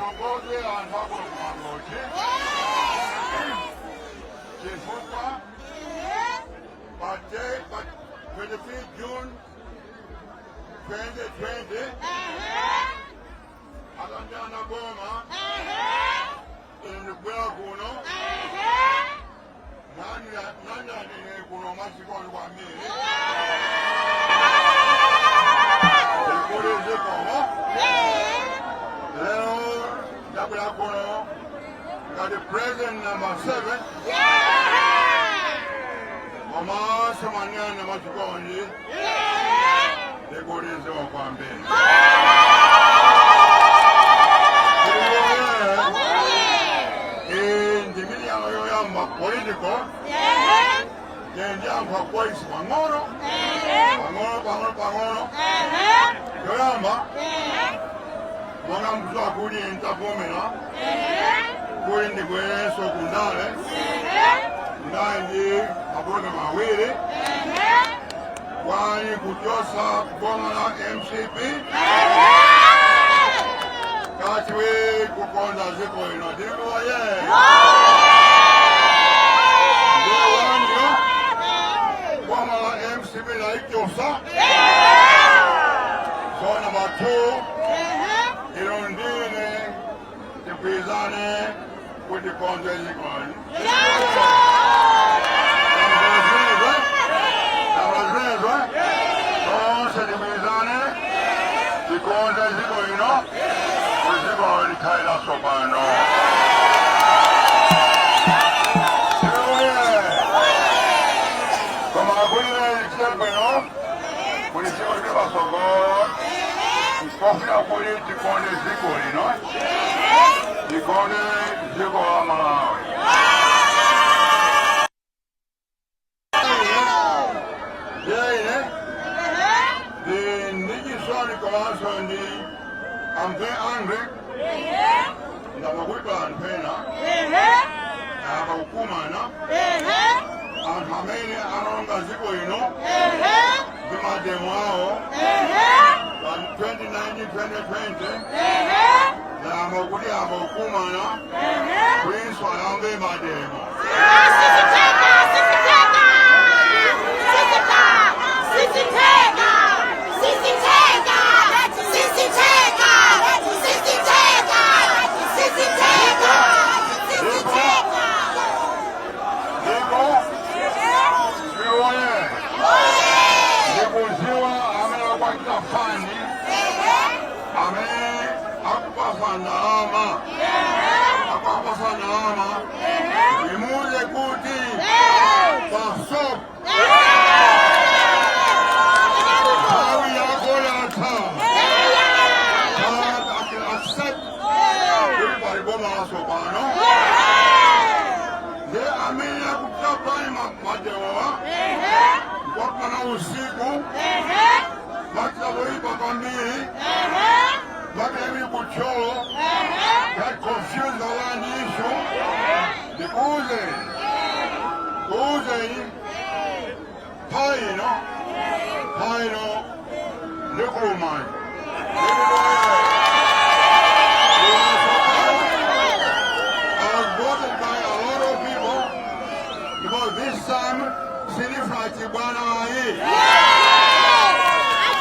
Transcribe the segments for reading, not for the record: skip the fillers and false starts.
Ndithokoze anthu akuno kuMangochi chifukwa pa 23 June 2020 atandilanda boma, ine ndikubwera kuno, nandandine kuno machikondi kwambiri, ndikuli zikomo. Lero ndabwera kuno ngati president number 7 komanso manena machikondi, ndikuti zikomo kwambiri. Iyi ndi miliyano yoyamba political ndiyankha voice pang'ono pang'ono pang'ono pang'ono. Yoyamba, monga mkuziwa kuti ntavomera kuti ndibwerenso kundale, ndali ndi mapulogalamu awiri. One, kuchosa boma la MCP. Kachiwiri, kukonza dziko lino. Ndikuwaye ndewanyo boma la MCP laichosa. So number two, ilo ndine tikwizane kuti konze dziko lino. Tamazezwe tonse, tikwizane tikonze dziko lino kuti dziko likhale latsopano. Koma kulire lichite bwino kuti dziko lipite patsogolo, pofuna kuti tikonde dziko lino, tikonde dziko la Malawi. Ine ndi ndichisoni komanso ndi, I'm very angry ndamakuipa anthu ena akakukumana, anthu amene analonga dziko lino ndi mademo awo pa 2019 2020, ndayamba kuti akakukumana kulinso ayambe mademo. Sisiteka, sisiteka, sisiteka, sisiteka, sisiteka, sisiteka, sisiteka, sisiteka, sisiteka. Ndipo tione, ndikuziwa amene akwatira fund, amene akupasa ndalama, akupasa ndalama, imuze kuti pasop nthawi yako yatha. Accept kuti pali boma latsopano. Ndi amene akutapani mademowa kwakwana usiku, makitaboipa kwambiri, makemi kucholo that confuse the land issue. Ndikuuze kuuze paino paino ndikulumani. I was voted by a lot of people because this time silifuna chibwana ayi.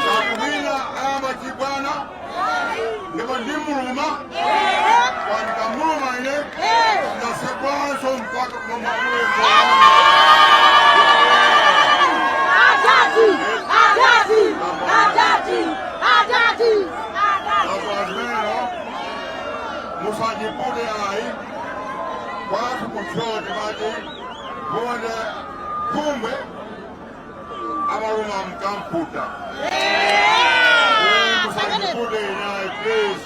Kakubina ayamba chibwana, ndipo ndimuluma, wandikamuluma ine ndasekwanso mpaka mamawe. Adadi, adadi, adadi, adadi, adadi. Akwazimeno musajipute ayi. Kwathu kuchoti mati kunde kumbe amaluma mkamputa. Musajipute inayi, please.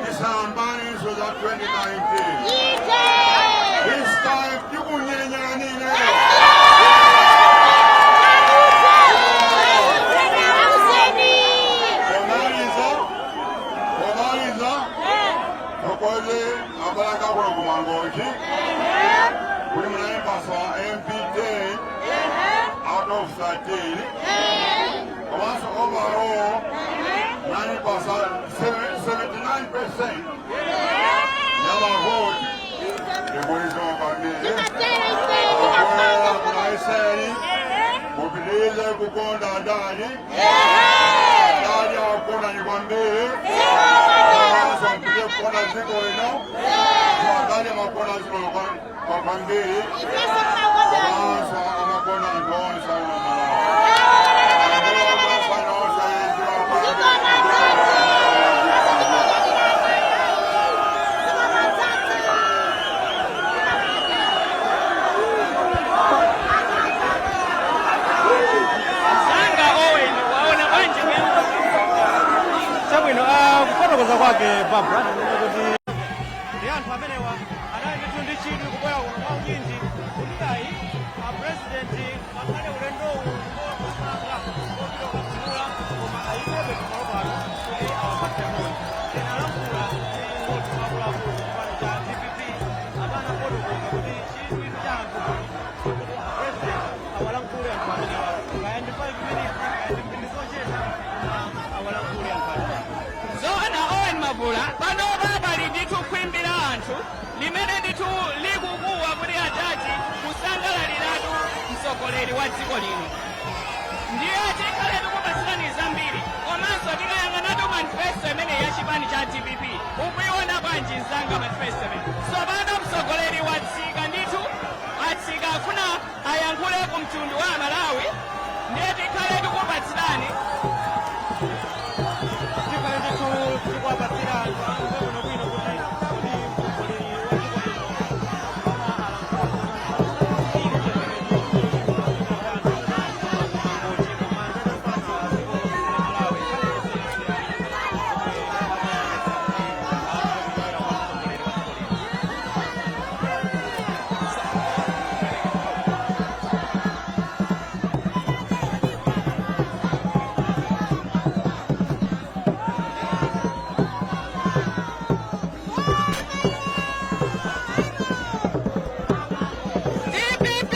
Tisambaniso za 2019. This time tikunyenyanine. Pomaliza, pomaliza, tokoze abalaka kuno kuMangochi kuli munayipasa MP 10 out of 13, komanso overall munayipasa 79%. Kukonda adadi. Adadi akukonda ni kwambiri. Komanso mpite kukonda dziko lino. Adadi amakonda dziko kwa kwambiri. Komanso amakonda anthu onse akuno Malawi. Anthu onse onse. Sanga Owen, waona bwanji kuyamba? Chabwino, kufotokoza kwake Barbara ndikuona kuti ndi anthu amenewa anali ndithu ndi chidwi kubwera kuno mwa unyinji kuti ayi, a president ngakhale ulendowu ngosanga kopita kukatsegula, koma ayimebe pamalo pano kuti awapatse moni. Tinalankhula ndi mmodzi mwa akuluakulu chipani cha DPP amene anafotokoza kuti chidwi cha anthu kuno kuti a president awalankhule anthu amenewa, kaya ndi 5 minutes, kaya ndi mphindi zochepa, koma awalankhule anthu amenewa. Zoona, Owen Mavula, panopa pali ndithu khwimbi la anthu limene ndithu likukuwa kuti adadi, kusangalaliratu mtsogoleri wa dziko lino. Ndiye tikhale tikupatsirani zambiri. Komanso tikayang'anatu manifesto imene ya chipani cha DPP, ukuiona bwanji mzanga manifesto imene? Tsopano mtsogoleri watsika ndithu, atsika, afuna ayankhule ku mtundu wa Malawi. Ndiye tikhale tikupatsirani. Tikhale ndithu tikuwapatsira anthu amve bwinobwino kuti mtsogoleri wa dziko lino akufuna alankhule. Mangochi komanso dziko lonse la Malawi, nkhani zosiyanasiyana zomwe amayang'anitsa kuti amve kuchokera kwa mtsogoleri wa dziko lino. DPP.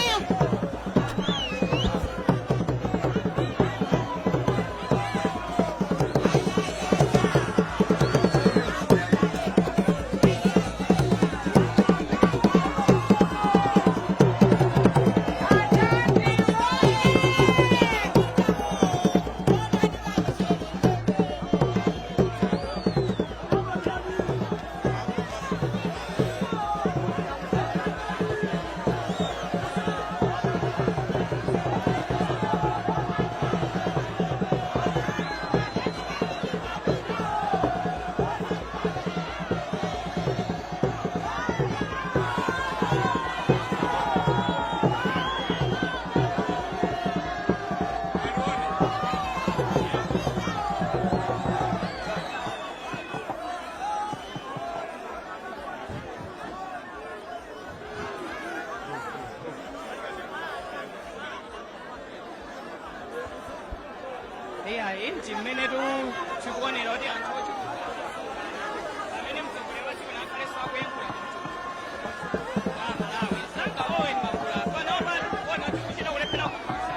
Iyayi, chimene tikuonera kuti anthu ochuluka amene mtsogoleri wa dziko akhalenso akuyankhula ku Malawi. Sanga Owen Mavula, panopa tikuona tikuchita kulephera kudutsa.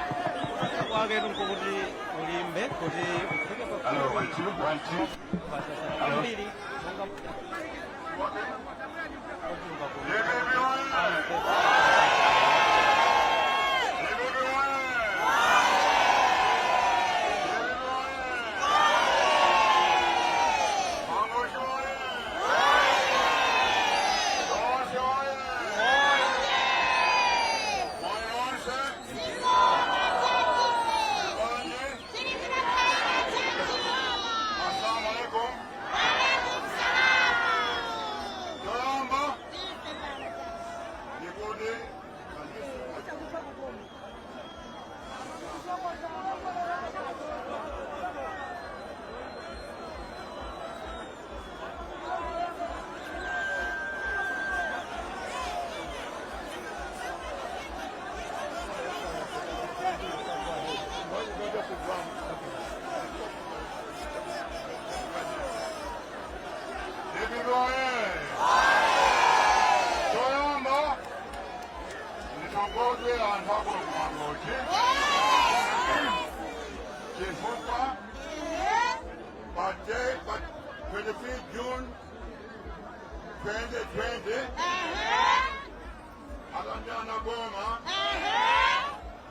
Kwake nkokuti ulimbe kuti ufike pa Hello, one, two, one, two. pasasana kwambiri monga ochuluka kuno. DPP oye! DPP oye! DPP oye! Mangochi oye! Tonse oye! Moyo onse! Bwanji? Assalamu alaikum. Yoyamba ndikuti DPP oye! Choyamba ndithokoze anthu akuno kuMangochi chifukwa pa 23 June 2020 alandana boma.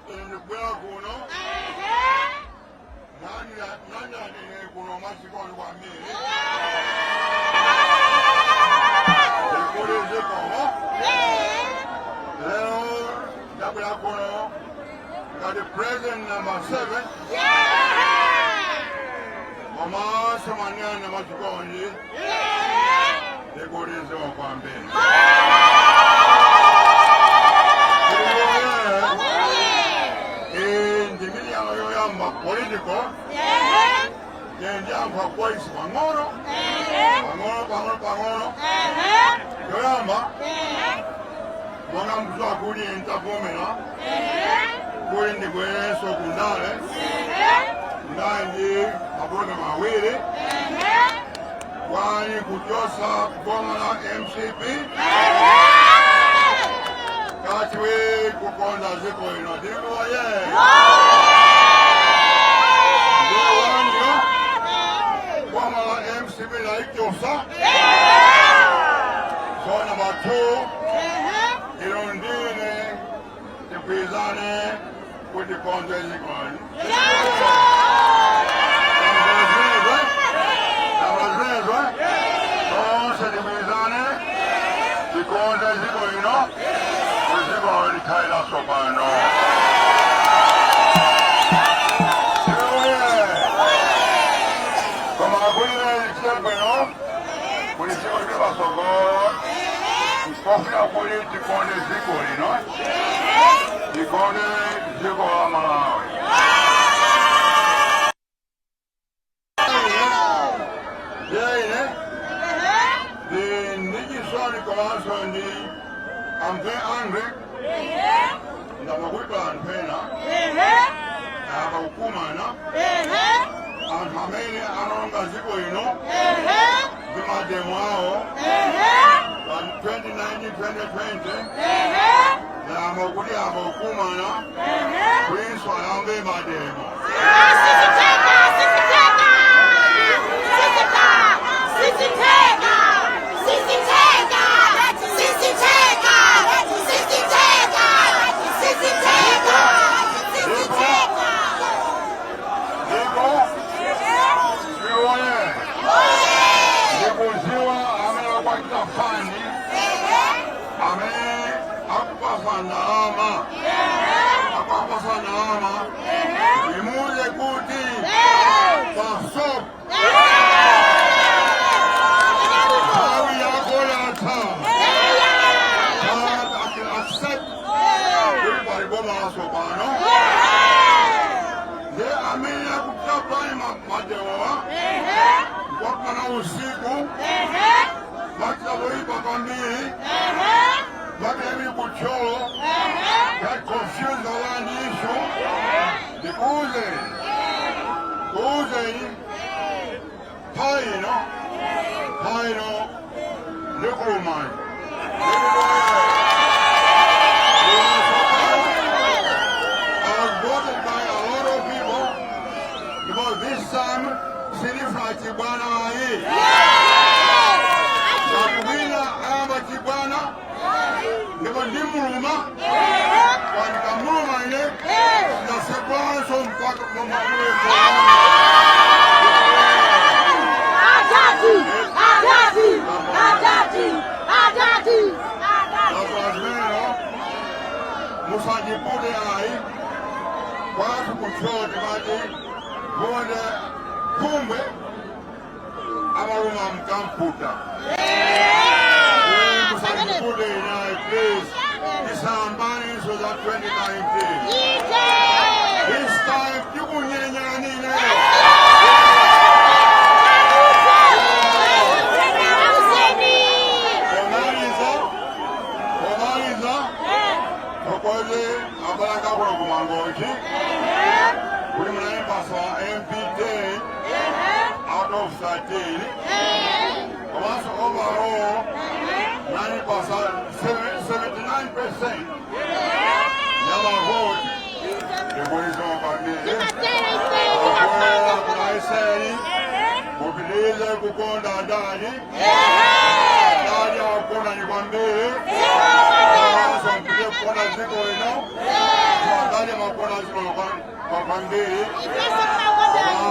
Ndikubwera kuno nani kuno machikondi kwambiri ndikulizikomo. Lero ndabwera kuno ngati president number 7 komanso manena machikondi ndikuliziko kwambiri. Ndimili yano yoyamba political ndiyankha kwayisi pang'ono pang'ono pang'ono pang'ono. Yoyamba, monga mkuziwa kuti ntavomera kuti ndibwerenso kundale, ndali ndi mapulogalamu awiri. One, kuchosa boma la MCP. Kachiwiri, kukonza dziko lino. Ndikuye ndiwaniyo boma la MCP laichosa. So number two, ilo ndine tikwizane kuti konze dziko lino. Tamazezwe tonse tikwizane tikonze dziko lino, dziko likhale sopano. Tiuye koma kulile chebwino kuli dziko lili pasogolo. Nkofuna kuti tikonde dziko lino, tikonde dziko la Malawi. Yeine ndi ndichisoni komanso ndi I'm very angry ndamakuipa anthu ena akakukumana anthu amene analonga dziko lino ndi mademo awo pa 2019 2020 yamba kuti akakukumana kulinso ayambe mademo. Sisiteka, sisiteka, sisiteka, sisiteka, sisiteka, sisiteka, sisiteka, sisiteka. Ndipo siwoye ndikuziwa amene akwatita fund, amene akupasa ndalama, akupasa ndalama, imuze kuti pasop nthawi yako yatha. Accept kuti pali boma lasopano. Nde amene akupita pani mademowa kwakana usiku bakita boyipa kwambiri bakita kucholo that confuse the land issue. Ndikuuze kuuzeni paino paino ndikulumani. I was voted by a lot of people because this time silifuna chibwana ayi chakuwina amba chibwana ndipo ndimuluma wandikamuluma ine ndasekwanso mpaka mamamuweko. Adadi, adadi, adadi, adadi, adadi. Akwazimeno musandipute ayi kwathu kuchoti mati vonde kumwe amaluma mkamputa. Musandipute inayi, please. Tisambaniso za 2019. This time tikunyenyanine. Pomaliza, pomaliza, tokoze abalaka kuno kumangochi kuti munayipasa MP 10 out of 13 komanso overall munayipasa 79% yamavoti. Ndikulizo kwambiri kunaiseni mupitirize kukonda ndani ndani akukonda ni kwambiri komanso mpite kukonda dziko lino ndani makonda. Timakonda ziko kwambiri. Ifeso timakondani.